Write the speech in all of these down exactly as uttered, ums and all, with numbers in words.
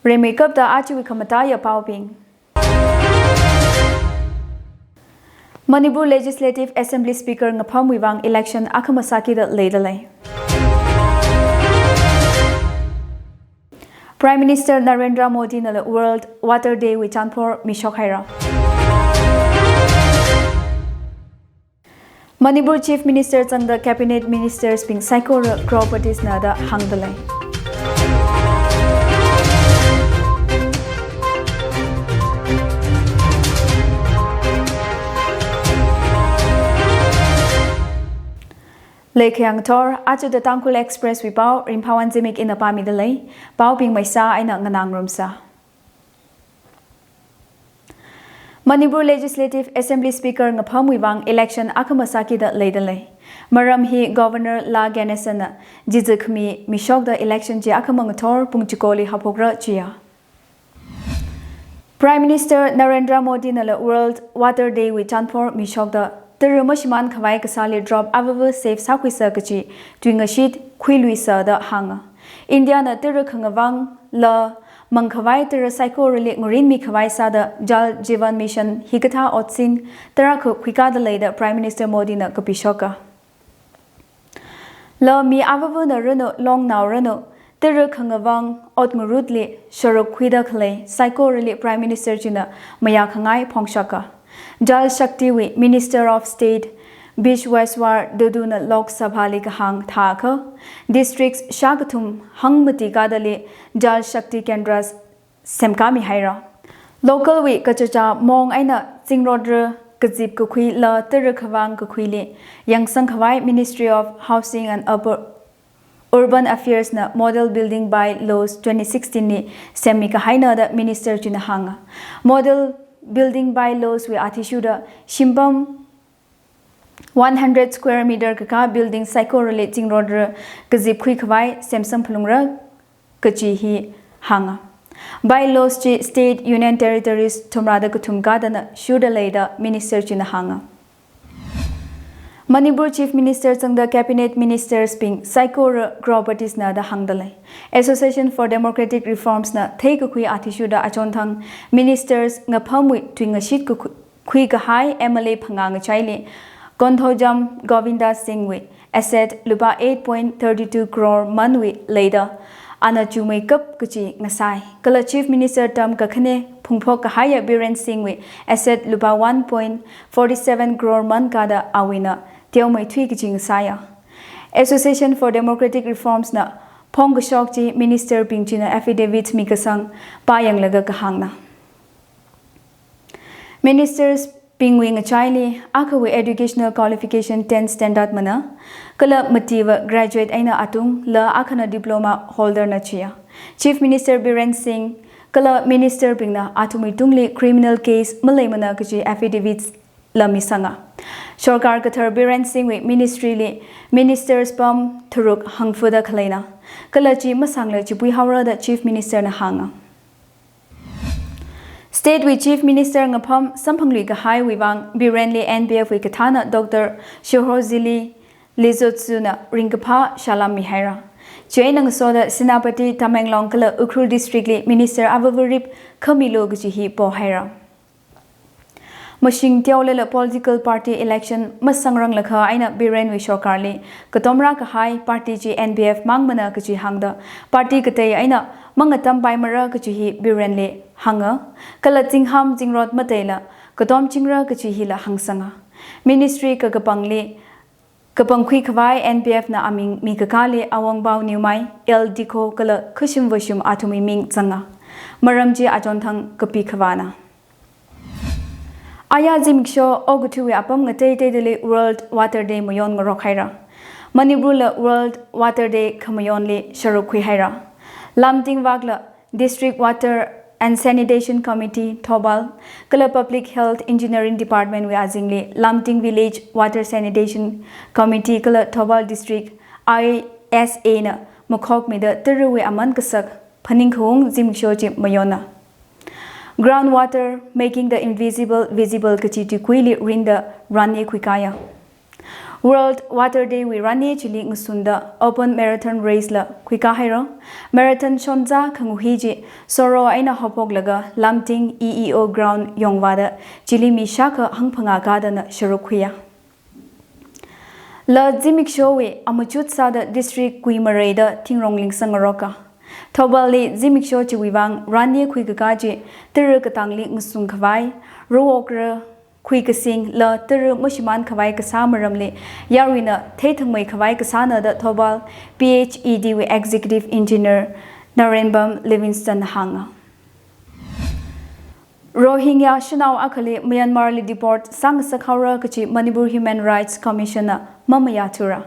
Rimeikapta ajawui khamataiya paobing. Manipur Legislative Assembly Speaker ngaphamwui vang election akhama sākida leidalei. Prime Minister Narendra Modi nala World Water Day wui chanphor mishok haira. Manipur Chief Minister zangda Cabinet Ministers bing saikora crorepati na da hāngdalei. Leikhayang ngathor, aja The Tangkhul Express wui pao, Ringphawon Zimik ina pāmidalei, paobing maisa eina nganāngarumsa. Manipur Legislative Assembly Speaker ngaphamwui vang election akhama sākida leidalei. Maram hi Governor La Ganesan na jijikhami mishokda election chi akhama ngathor pung chikoli haophokra chiya. Prime Minister Narendra Modi nala World Water Day wui chanphor mishokda tara mashimānkhavai kasāli drop avava save sākhuisa kachi tuingashit khuiluisa da hānga. India na tara khangavang la mangkhavai tara saikorali ngarinmikhavai sāda Jal Jeevan Mission hikathā otsin tarākha khuikādalei da Prime Minister Modi na kapishoka. La mi avavana ranu, longnao ranu, tara khangavang ot ngarutli sharuk khuida khalei saikorali Prime Minister china mayākhangai phongshoka. Jal Shakti wui Minister of State Bishweswar Dodoo na Lok Sabha li kahāng thākha, districts shākathum hangmati kadali Jal Shakti Kendras semkāmi haira. Local wui kachacha mong eina zingrot kazip kakhui la tara khavang kakhuili yangsangkhavai Ministry of Housing and Urban Urban Affairs na Model Building By-laws twenty sixteen li semmi kahaina da Minister china hānga. Model Building By-laws wui athishurda shimpam one hundred square meter kakā building saikorali zingrot kazip khuikhavai semsang phalungra kachi hi hānga. By-laws chi State Union Territories thumrada kathum kadana shurda leida Minister china hānga. Manipur Chief Minister zangda Cabinet Ministers bing saikora crorepati na da hāngdalei. Association for Democratic Reforms na theikakhui athishurda achonthang Ministers ngaphamwui tuingashit kakhui khui kahai M L A phangā ngachaili Konthoujam Govinda Singh wui asset lupā eight point thirty two crore manwui leida ana chumeikap kachi ngasai. Kala Chief Minister term kakhane phungphok kahaiya Biren Singh wui asset lupā one point forty seven crore man kada awuina teomeithui kachi ngasaiya. Association for Democratic Reforms na phongkashok chi Minister bing china affidavit mikasang pāyanglaga kahāngna. Ministers bingwui ngachaili akhawui educational qualification ten standard mana, kala matiwa graduate eina atung la akhana diploma holder na chiya. Chief Minister Biren Singh kala Minister bingna athumwui tungli criminal case maleimana kachi affidavits la misanga. Sorkar kathar Biren Singh wui ministry li Ministers pam tharuk hangfuda khaleina. Kala chi masangla chipui haora da Chief Minister na hānga. State wui Chief Minister ngapham samphangluikahaiwui vang Biren li N P F wui kathāna Doctor Shirozili Lizutsu na ringkaphā salam mihaira. Chieina ngasoda Senapati, Tamenglong kala Ukhrul district li Minister avava rip khamilu kachi hi pohaira. Mashing teolala political party election masangranglakha eina Biren wui sorkar li katomra kahai party chi N P F mangmana kachi hāngda party katei eina mangatam paimara kachi hi Biren li hānga, kala zingham zingrot mateila katom chingra kachi hila hāngsanga. Ministry kakapangli kapangkhui khavai N P F na aming mikakāli Awongbao Newmai, L Dikho kala Khushim Vashum athumwui ming zanga. Maram chi achonthang kapi khavana. Aya zimiksho okathuiwui apam ngateiteidali World Water Day mayon ngarok haira. Manipur la World Water Day khamayonli sharuk khui haira. Lamting Vak la District Water and Sanitation Committee, Thoubal, kala Public Health Engineering Department wui azingli Lamting Village Water Sanitation Committee kala Thoubal District I S A na makhokmida tarawui aman kasak phaningkhaung zimiksho chi mayonna. Groundwater, making the invisible visible kachi tuikuili rinda ranni khuikaya. World Water Day wui rani chili ngasunda open marathon race la khuikā haira. Marathon shonza khangu hi chi Soro eina haophoklaga Lamting E E O ground yongvāda chili mi shākha hangphangā kadana sharuk khuiya. La zimiksho wui amachut sāda district kui mareida thingrong lingsang ngaroka. Thoubal li zimiksho chiwui vang rani khuikakā chi tara katangli ngasung khavai, rawokra khuikasing la tara mashimān khavai kasā maramli yaruina theithangmei khavai kasāna da Thoubal P H E D wui Executive Engineer Narenbam Livingstone hānga. Rohingya shanao akhali Myanmar li deport sāngasak haora kachi Manipur Human Rights Commission na mamayāthura.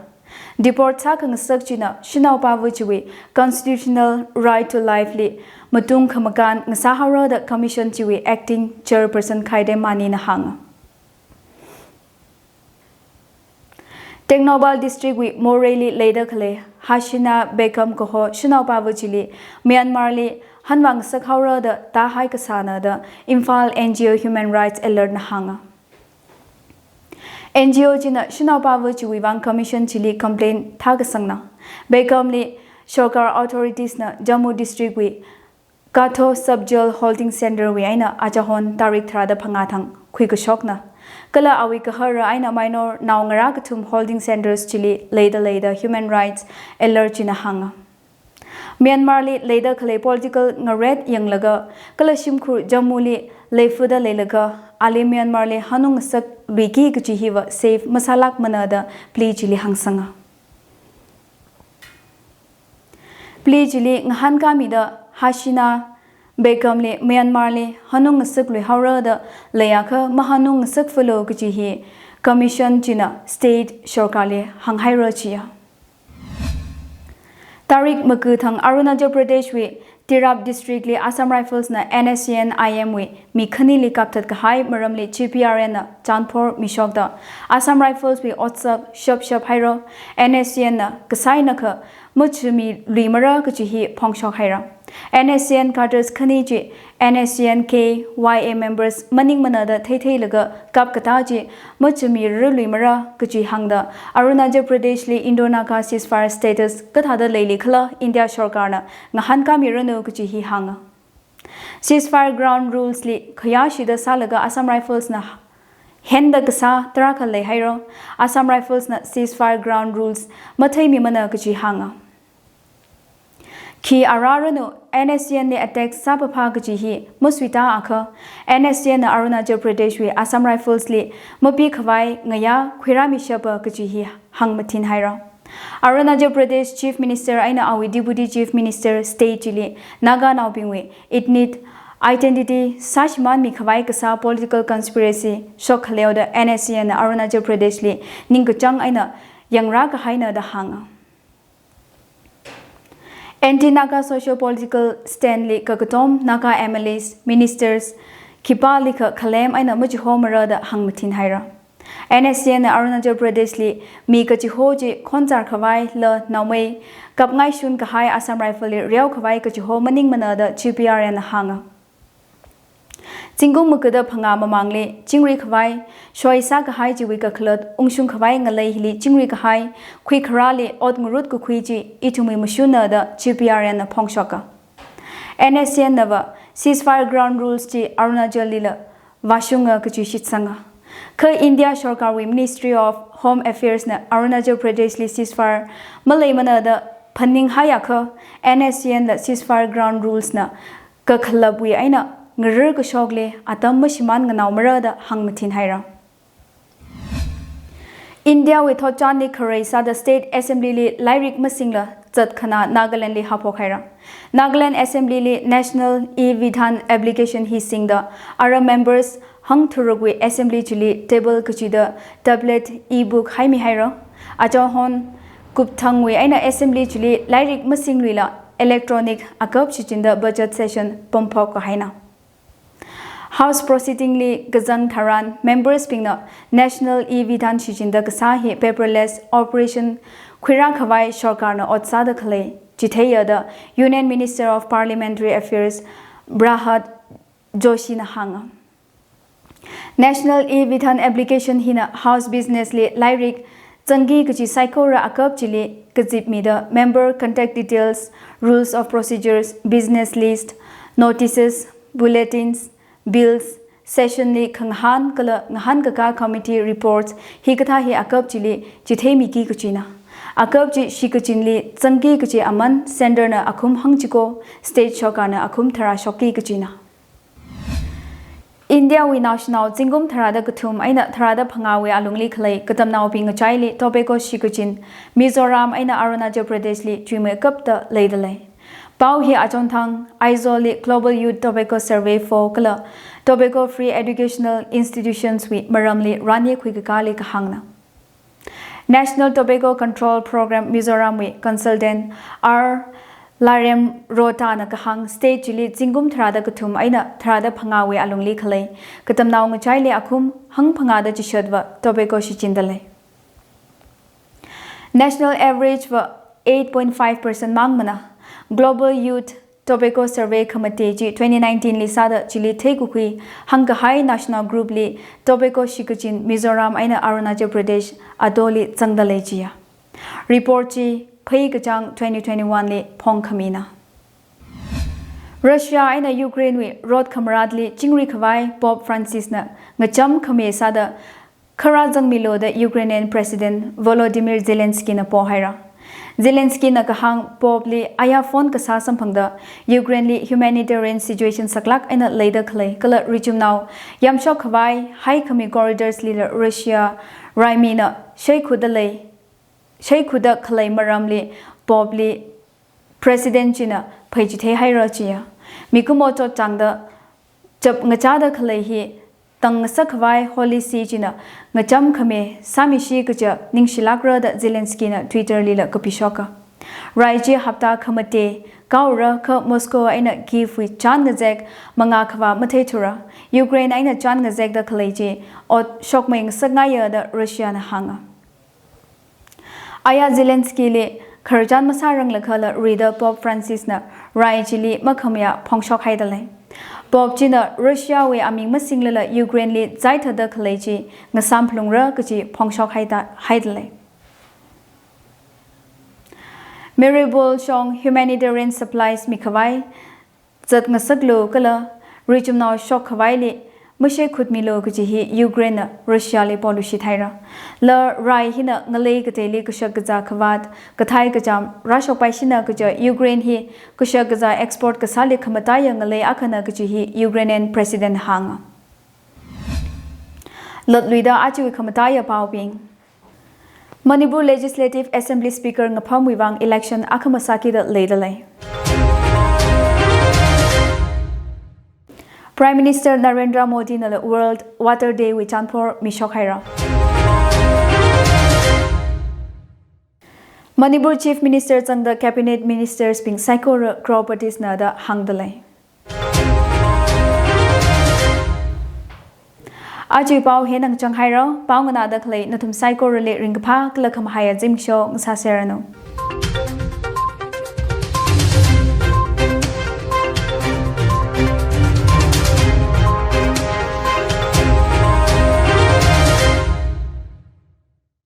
Deport sākhangasak china shanaopava chiwui constitutional right to life li matung khamakān ngasā haora da commission chiwui acting chairperson Khaidem Mani na hānga. Tengnoupal district wui Moreh li leida khalei Hasina Begum kaho shanaopava chili Myanmar li hanvāngasak haora da tāhai kasāna da Imphal N G O Human Rights Alert na hānga. N G O china shanaopava chiwui vang commission chili complaint thākasangna. Begum li sorkar authorities na Jammu district wui Kato Sub Jail Holding Center wui eina achahon tarik tharāda phangā thang khuikashokna. Kala awui kahara eina minor nao ngarā kathum holding centers chili leida leida Human Rights Alert china hānga. Myanmar li leida khalei political ngaret yanglaga kala shimkhur Jammu li leifuda leilaga ali Myanmar li hanungngasak luiki kachi hiva safe masālākmana da plea chili hāngsanga. Plea chili ngahānkāmida Hasina Begum li Myanmar li hanungngasak lui haora da leiakha mahanungngasak falo kachi hi commission china state sorkar li hānghaira chiya. Tarik maku thang Arunachal Pradesh wui Tirap district li Assam Rifles na N S C N I M wui mi khanili kapthat kahai maramli G P R N na chanphor mishokda Assam Rifles wui otsak shap shap haira. N S C N na kasā eina kha machumi luimara kachi hi phongshok haira. N S C N cadres khani chi N S C N K Y A members maningmana da theitheilaga kapkatā chi machumi ruluimara kachi hāngda Arunachal Pradesh li Indo-Naga ceasefire status kathāda leilikhala India sorkarna ngahānkāmiranu kachi hi hānga. Ceasefire ground rules li khayāshida sālaga Assam Rifles na henda kasā tarākha leihaira. Assam Rifles na ceasefire ground rules matheimimana kachi hānga. Khi araranu N S C N li attack sāpapha kachi hi masuita akha, N S C N na Arunachal Pradesh wui Assam Rifles li mapi khavai ngayā khuirāmishapa kachi hi hāngmathin haira. Arunachal Pradesh Chief Minister eina awui Deputy Chief Minister state chili Naganaobingwui ethnic identity sāshimānmi khavai kasā political conspiracy shok khaleoda N S C N na Arunachal Pradesh li ningkachāng eina yangrā kahaina da hānga. Anti-Naga socio-political stand li kakatom Naga M L As, ministers, khipālikha khalem eina machihomara da hāngmathin haira. N S C N na Arunachal Pradesh li mi kachiho chi khonzar khavai la naomei kapngaishun kahai Assam Rifle li riao khavai kachiho maningmana da G P R N na hānga. Zingkum makuda phangā mamangli chingri khavai, shoi sākahai chiwui kakhalat ungshung khavai ngalei hili chingri kahai, khuikharāli ot ngarut kakhui chi ithumwui mashunna da G P R N na phongshoka. N S C N nava ceasefire ground rules chi Arunachal lila vāshunga kachi shitsanga. Kha India sorkarwui Ministry of Home Affairs na Arunachal Pradesh li ceasefire maleimana da phaninghaiakha N S C N la ceasefire ground rules na kakhalapwui eina ngarar kashokli atam mashimān nganaomara da hāngmathin haira. India wui thotchanli kharei sāda State Assembly li lairik masingla zatkhana Nagaland li haophok haira. Nagaland Assembly li National e-Vidhan application hi singda ara members hangtharukwui Assembly chili table kachida tablet e-book haimi haira. Achonhon kupthangwui eina Assembly chili lairik masingluila electronic akap shichinda budget session pamphok kahaina. House proceeding li kazang tharan members bingna National e-Vidhan shichinda kasā hi paperless operation khuirā khavai sorkarna ot sāda khalei chitheiya da Union Minister of Parliamentary Affairs Pralhad Joshi na hānga. National e-Vidhan application hina House business li lairik zangki kachi saikora akap chili kazipmida member contact details, rules of procedures, business list, notices, bulletins, bills, session li khangahān kala ngahānkakā committee reports hikathā hi akap chili chitheimiki kachina. Akap chi shikachinli zangki kachi aman center na akhum hangchiko, state shokarna akhum tharā shokki kachina. India wui naoshinao zingkum tharāda kathum eina tharāda phangāwui alungli khalei katamnaobing ngachaili tobacco shikachin Mizoram eina Arunachal Pradesh li chuimeikapta leidalei. Pao hi achonthang Aizawl li Global Youth Tobacco Survey four kala Tobacco Free Educational Institutions wui maramli ranye khuikakāli kahāngna. National Tobacco Control Program Mizoram wui consultant R Larem Rotana kahāng state chili zingkum tharāda kathum eina tharāda phangāwui alungli khalei katamnao ngachaili akhum hangphangāda chishatva tobacco shichindalei. National average va eight point five percent mangmana. Global Youth Tobacco Survey khamate chi twenty nineteen li sāda chili theikakhui hangkahai national group li tobacco shikachin Mizoram eina Arunachal Pradesh atoli zangdalei chiya. Report chi Phei kachāng twenty twenty-one li phongkhamina. Russia eina Ukraine wui rot khamaratli chingri khavai Pope Francis na ngacham khami sāda kharā zangmilu da Ukrainian President Volodymyr Zelensky na pohaira. Zelensky na kahāng Pope li aya phone kasā samphangda Ukraine li humanitarian situation saklāk eina leida khalei kala richumnao yamshok khavai haikhami corridors lila Russia raimina shaikhuda lei, shaikhuda khalei maramli Pope li President china pheichithei haira chiya. Mikumo chotchāngda chap ngachāda khalei hi tang ngasak khavai Holy See china ngacham khami sāmishi kaja ningshilākra da Zelensky na Twitter lila kapishoka. Rai chi hapta khamate kaora kha Moscow eina Kyiv wui chān ngazek mangā khavā matheithura. Ukraine eina chān ngazekda khalei chi ot shokmei ngasak ngaiya da Russia na hānga. Aya Zelensky li khararchan masāranglakhala rida Pope Francis na rai chili makhamayā phongshok haidalei. Pope china Russia wui aming masinglala Ukraine li zaithada khalei chi ngasāmphalungra kachi phongshok haida, haidalei. Mariupol shong humanitarian supplies mikhavai zat ngasaklu kala richumnao shok khavaili mashaikhutmilu kaji hi Ukraine na Russia li polushi thaira. La rai hina ngalei kateili kashak kazā khavāt kathai kacham rāshokpaishina kaja Ukraine hi kashak kazā export kasāli khamataiya ngalei akhana kaji hi Ukrainian President hānga. Latluida achiwui khamataiya paobing. Manipur Legislative Assembly Speaker ngaphamwui vang election akhamasakida leidalei. Prime Minister Narendra Modi nala World Water Day wui chanphor mishok haira. Manipur Chief Minister zangda Cabinet Ministers bing saikora crorepati na da hāngdalei. Aja pao hi nangchang haira, pao nganāda khalei nathum saikorali ringkaphā kala khamahaiya zimiksho ngasāserranu.